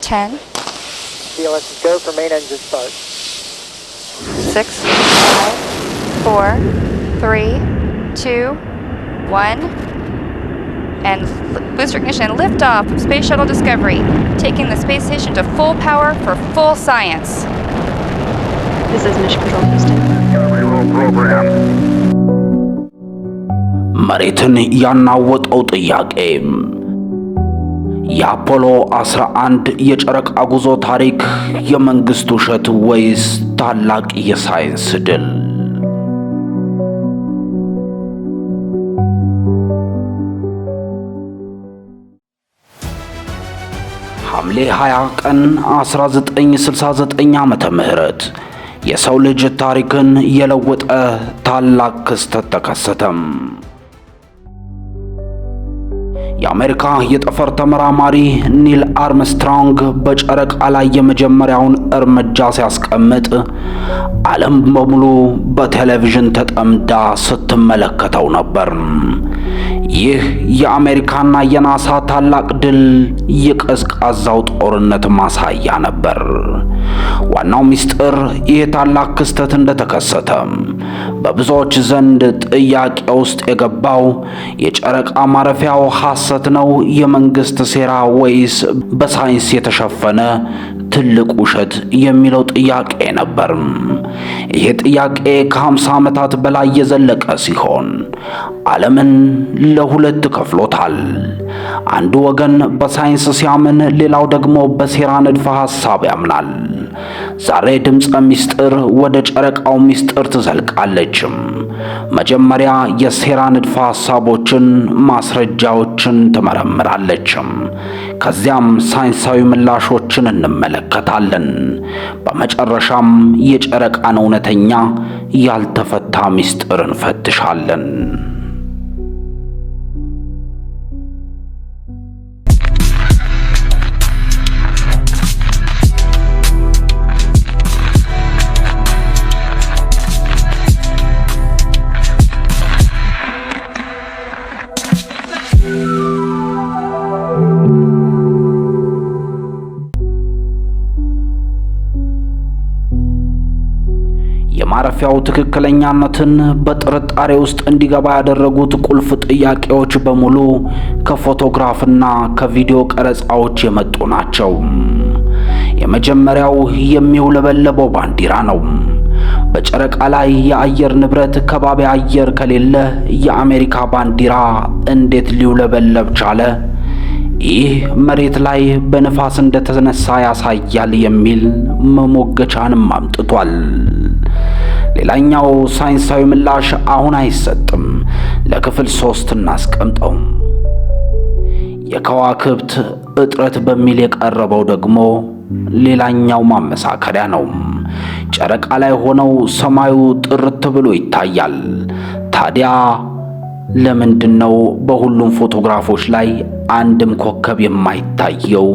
10, CLS is go for main engine start. 6, 5, 4, 3, 2, 1, and booster ignition and liftoff of Space Shuttle Discovery, taking the space station to full power for full science. This is Mission Control Houston. መሬትን ያናወጠው ጥያቄ፣ የአፖሎ 11 የጨረቃ ጉዞ ታሪክ የመንግስት ውሸት ወይስ ታላቅ የሳይንስ ድል? ሐምሌ 20 ቀን 1969 ዓመተ ምህረት የሰው ልጅ ታሪክን የለወጠ ታላቅ ክስተት ተከሰተም። የአሜሪካ የጠፈር ተመራማሪ ኒል አርምስትሮንግ በጨረቃ ላይ የመጀመሪያውን እርምጃ ሲያስቀምጥ ዓለም በሙሉ በቴሌቪዥን ተጠምዳ ስትመለከተው ነበር። ይህ የአሜሪካና የናሳ ታላቅ ድል የቀዝቃዛው ጦርነት ማሳያ ነበር። ዋናው ምስጢር ይህ ታላቅ ክስተት እንደተከሰተ በብዙዎች ዘንድ ጥያቄ ውስጥ የገባው የጨረቃ ማረፊያው ሐሰት ነው፣ የመንግስት ሴራ ወይስ በሳይንስ የተሸፈነ ትልቅ ውሸት የሚለው ጥያቄ ነበር። ይህ ጥያቄ ከ50 ዓመታት በላይ የዘለቀ ሲሆን ዓለምን ለሁለት ከፍሎታል። አንዱ ወገን በሳይንስ ሲያምን፣ ሌላው ደግሞ በሴራ ንድፈ ሐሳብ ያምናል። ዛሬ ድምፀ ምስጢር ወደ ጨረቃው ምስጢር ትዘልቃለች። መጀመሪያ የሴራ ንድፈ ሐሳቦችን፣ ማስረጃዎችን ትመረምራለች። ከዚያም ሳይንሳዊ ምላሾችን እንመለከታለን። በመጨረሻም የጨረቃን እውነተኛ ያልተፈታ ምስጢር እንፈትሻለን። የማረፊያው ትክክለኛነትን በጥርጣሬ ውስጥ እንዲገባ ያደረጉት ቁልፍ ጥያቄዎች በሙሉ ከፎቶግራፍና ከቪዲዮ ቀረጻዎች የመጡ ናቸው። የመጀመሪያው የሚውለበለበው ባንዲራ ነው። በጨረቃ ላይ የአየር ንብረት ከባቢ አየር ከሌለ የአሜሪካ ባንዲራ እንዴት ሊውለበለብ ቻለ? ይህ መሬት ላይ በንፋስ እንደተነሳ ያሳያል የሚል መሞገቻንም አምጥቷል። ሌላኛው ሳይንሳዊ ምላሽ አሁን አይሰጥም፣ ለክፍል 3 እናስቀምጠው። የከዋክብት እጥረት በሚል የቀረበው ደግሞ ሌላኛው ማመሳከሪያ ነው። ጨረቃ ላይ ሆነው ሰማዩ ጥርት ብሎ ይታያል። ታዲያ ለምንድን ነው በሁሉም ፎቶግራፎች ላይ አንድም ኮከብ የማይታየው?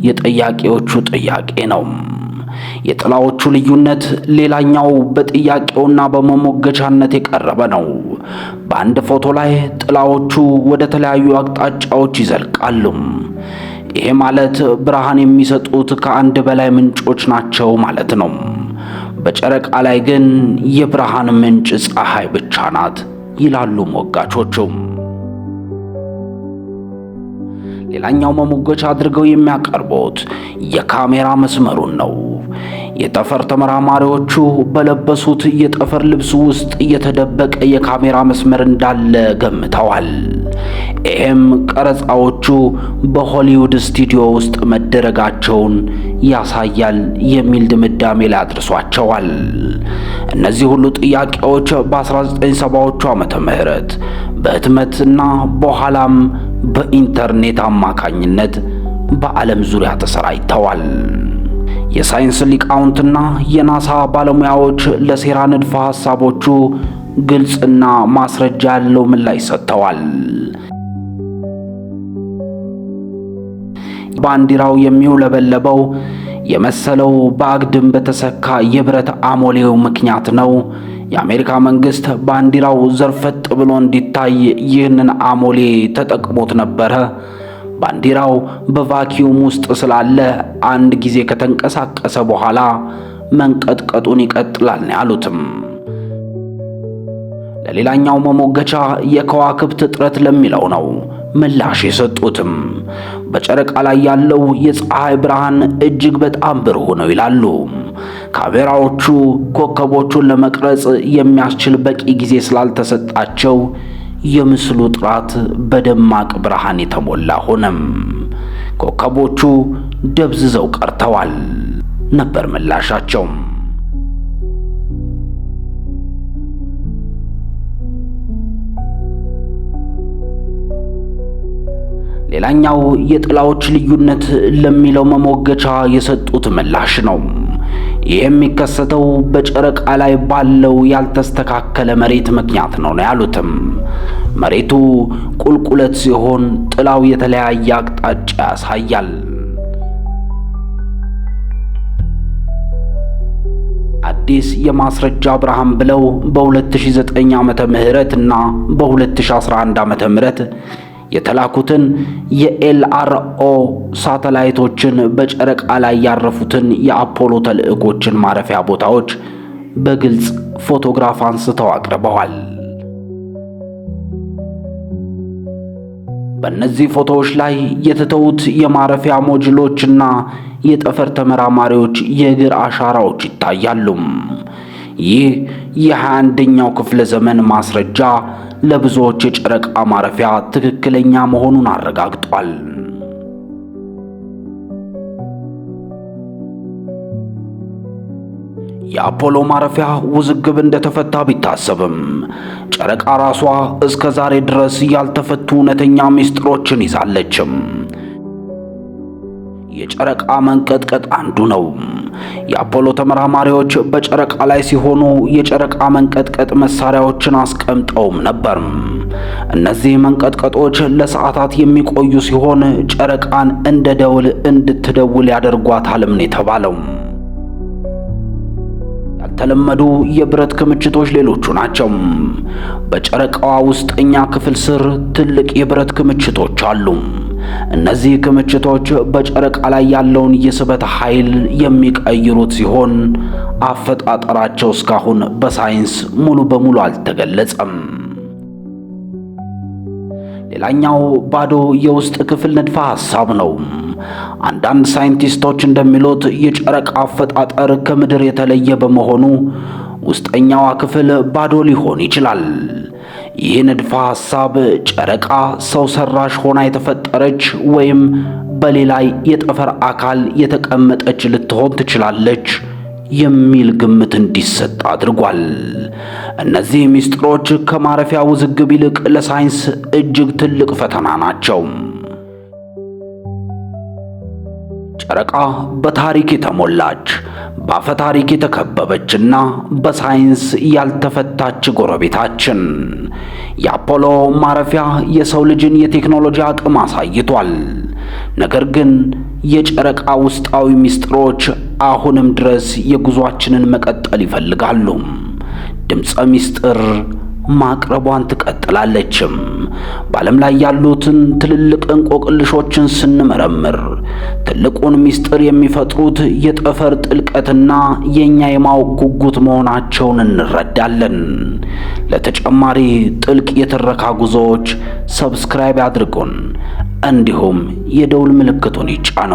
የጠያቂዎቹ ጥያቄ ነው። የጥላዎቹ ልዩነት ሌላኛው በጥያቄውና በመሞገቻነት የቀረበ ነው። በአንድ ፎቶ ላይ ጥላዎቹ ወደ ተለያዩ አቅጣጫዎች ይዘልቃሉ። ይሄ ማለት ብርሃን የሚሰጡት ከአንድ በላይ ምንጮች ናቸው ማለት ነው። በጨረቃ ላይ ግን የብርሃን ምንጭ ፀሐይ ብቻ ናት ይላሉ ሞጋቾቹ። ሌላኛው መሞገቻ አድርገው የሚያቀርቡት የካሜራ መስመሩን ነው። የጠፈር ተመራማሪዎቹ በለበሱት የጠፈር ልብስ ውስጥ የተደበቀ የካሜራ መስመር እንዳለ ገምተዋል። ይህም ቀረጻዎቹ በሆሊውድ ስቱዲዮ ውስጥ መደረጋቸውን ያሳያል የሚል ድምዳሜ ላይ አድርሷቸዋል። እነዚህ ሁሉ ጥያቄዎች በ1970ዎቹ ዓመተ ምህረት በህትመትና በኋላም በኢንተርኔት አማካኝነት በዓለም ዙሪያ ተሰራጭተዋል። የሳይንስ ሊቃውንትና የናሳ ባለሙያዎች ለሴራ ንድፈ ሐሳቦቹ ግልጽና ማስረጃ ያለው ምላሽ ሰጥተዋል። ባንዲራው የሚውለበለበው የመሰለው በአግድም በተሰካ የብረት አሞሌው ምክንያት ነው። የአሜሪካ መንግስት ባንዲራው ዘርፈጥ ብሎ እንዲታይ ይህንን አሞሌ ተጠቅሞት ነበረ። ባንዲራው በ vacuum ውስጥ ስላለ አንድ ጊዜ ከተንቀሳቀሰ በኋላ መንቀጥቀጡን ይቀጥላል ነው ያሉትም። ለሌላኛው መሞገቻ የከዋክብት እጥረት ለሚለው ነው ምላሽ የሰጡትም። በጨረቃ ላይ ያለው የፀሐይ ብርሃን እጅግ በጣም ብሩህ ነው ይላሉ። ካሜራዎቹ ኮከቦቹን ለመቅረጽ የሚያስችል በቂ ጊዜ ስላልተሰጣቸው የምስሉ ጥራት በደማቅ ብርሃን የተሞላ ሆነም። ኮከቦቹ ደብዝዘው ቀርተዋል ነበር ምላሻቸው። ሌላኛው የጥላዎች ልዩነት ለሚለው መሞገቻ የሰጡት ምላሽ ነው። ይህ የሚከሰተው በጨረቃ ላይ ባለው ያልተስተካከለ መሬት ምክንያት ነው ነው ያሉትም። መሬቱ ቁልቁለት ሲሆን ጥላው የተለያየ አቅጣጫ ያሳያል። አዲስ የማስረጃ ብርሃን ብለው በ2009 ዓመተ ምህረት እና በ2011 ዓመተ ምህረት የተላኩትን የ LRO ሳተላይቶችን በጨረቃ ላይ ያረፉትን የአፖሎ ተልዕኮችን ማረፊያ ቦታዎች በግልጽ ፎቶግራፍ አንስተው አቅርበዋል። በእነዚህ ፎቶዎች ላይ የተተዉት የማረፊያ ሞጁሎችና የጠፈር ተመራማሪዎች የእግር አሻራዎች ይታያሉ። ይህ የ21ኛው ክፍለ ዘመን ማስረጃ ለብዙዎች የጨረቃ ማረፊያ ትክክለኛ መሆኑን አረጋግጧል። የአፖሎ ማረፊያ ውዝግብ እንደተፈታ ቢታሰብም ጨረቃ ራሷ እስከ ዛሬ ድረስ ያልተፈቱ እውነተኛ ምስጢሮችን ይዛለችም። የጨረቃ መንቀጥቀጥ አንዱ ነው። የአፖሎ ተመራማሪዎች በጨረቃ ላይ ሲሆኑ የጨረቃ መንቀጥቀጥ መሳሪያዎችን አስቀምጠውም ነበር። እነዚህ መንቀጥቀጦች ለሰዓታት የሚቆዩ ሲሆን ጨረቃን እንደ ደውል እንድትደውል ያደርጓታልም ነው የተባለው። ያልተለመዱ የብረት ክምችቶች ሌሎቹ ናቸው። በጨረቃዋ ውስጠኛ ክፍል ስር ትልቅ የብረት ክምችቶች አሉ። እነዚህ ክምችቶች በጨረቃ ላይ ያለውን የስበት ኃይል የሚቀይሩት ሲሆን አፈጣጠራቸው እስካሁን በሳይንስ ሙሉ በሙሉ አልተገለጸም። ሌላኛው ባዶ የውስጥ ክፍል ንድፈ ሐሳብ ነው። አንዳንድ ሳይንቲስቶች እንደሚሉት የጨረቃ አፈጣጠር ከምድር የተለየ በመሆኑ ውስጠኛዋ ክፍል ባዶ ሊሆን ይችላል። ይህ ንድፈ ሐሳብ ጨረቃ ሰው ሰራሽ ሆና የተፈጠረች ወይም በሌላ የጠፈር አካል የተቀመጠች ልትሆን ትችላለች የሚል ግምት እንዲሰጥ አድርጓል። እነዚህ ምስጢሮች ከማረፊያ ውዝግብ ይልቅ ለሳይንስ እጅግ ትልቅ ፈተና ናቸው። ጨረቃ በታሪክ የተሞላች፣ በአፈ ታሪክ የተከበበችና በሳይንስ ያልተፈታች ጎረቤታችን። የአፖሎ ማረፊያ የሰው ልጅን የቴክኖሎጂ አቅም አሳይቷል። ነገር ግን የጨረቃ ውስጣዊ ምስጢሮች አሁንም ድረስ የጉዟችንን መቀጠል ይፈልጋሉ። ድምፀ ምስጢር ማቅረቧን ትቀጥላለችም። በዓለም ላይ ያሉትን ትልልቅ እንቆቅልሾችን ስንመረምር ትልቁን ምስጢር የሚፈጥሩት የጠፈር ጥልቀትና የኛ የማወቅ ጉጉት መሆናቸውን እንረዳለን። ለተጨማሪ ጥልቅ የትረካ ጉዞዎች subscribe ያድርጉን፣ እንዲሁም የደውል ምልክቱን ይጫኑ።